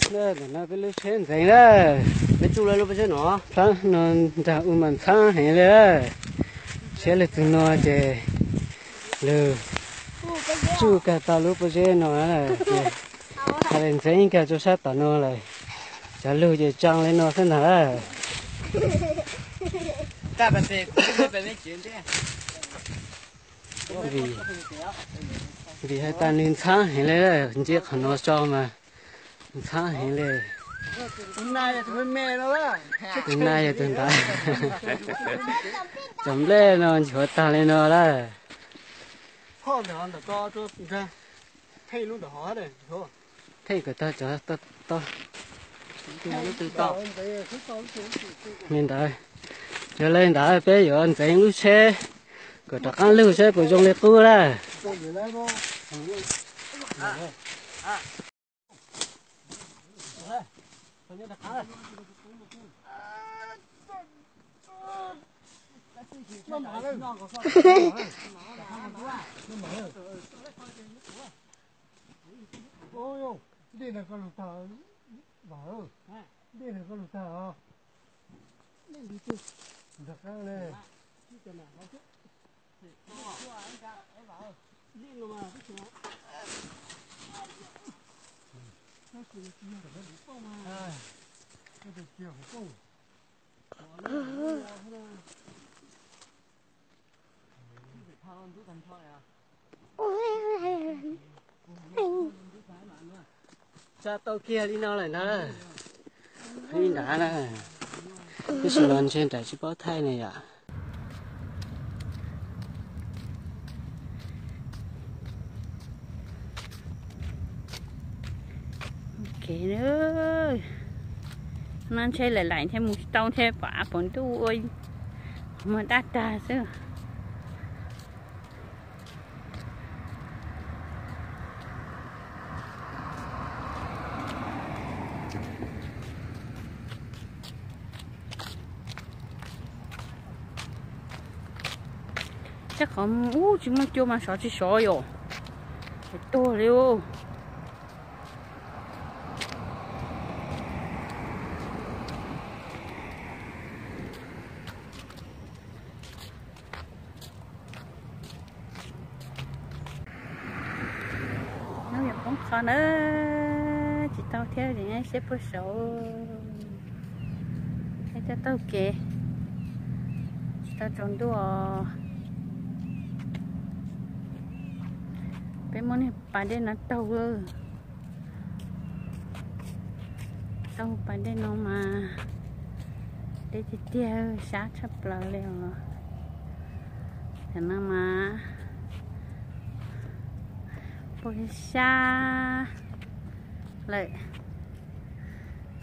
Ntawm no peb lub tsheb ntxeev lawm. Peb tsuj lawm lub pob zeb no. Plab no nrag u mas ntxhab heev li. Tsheb lwm tus no ces lwm tsuj kag tau lub pob zeb no ces hais li ntxeev kag rau sab tom no lawm. Cov lug ces tsaa li no xwb ntag lawm. Vim hais tas nws ntxhab heev li, ntsia qhov no tso mas ntxhab heev li. Tus na yog tus ntawd. Cov nplej no nchuav tag li no lawm. Theej kom tag cov to. Li ntawd, yog li ntawd peb yuav ntxeev lub tsheb kom rov qab lug saib puas zoo li qub lawm. Dej no koj lug tag, dej no koj lug tag os. Ntag qab le. Tsa tau kiag li no lawm ntag. Li ntawd na. Tab sis los ntshe nram tsis paub thaij ne yom. Ok, no ntshe laim laim thiaj mus tsis tau thiab, pom av pom ntuj ua muag daj tag xwb. Tej qhov ub tsis muaj cua mas sov tsis sov yom. Tuag li. Nub yuav poob qho na, tsis tau thiab, siab puag saud. Thiab coj taug kev, tsis tau tsaus ntuj os. Peb muab niag pas dej no taug, taug pas dej no mas deb tiag tiag, sab tshaj plaws li os. Tam no mas puag sab lawm,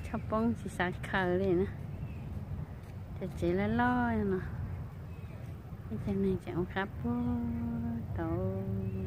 tshaj poob tsis xav khaws li na. Cov tsev loj loj no, ib cag neeg tseem ua qab puag tod.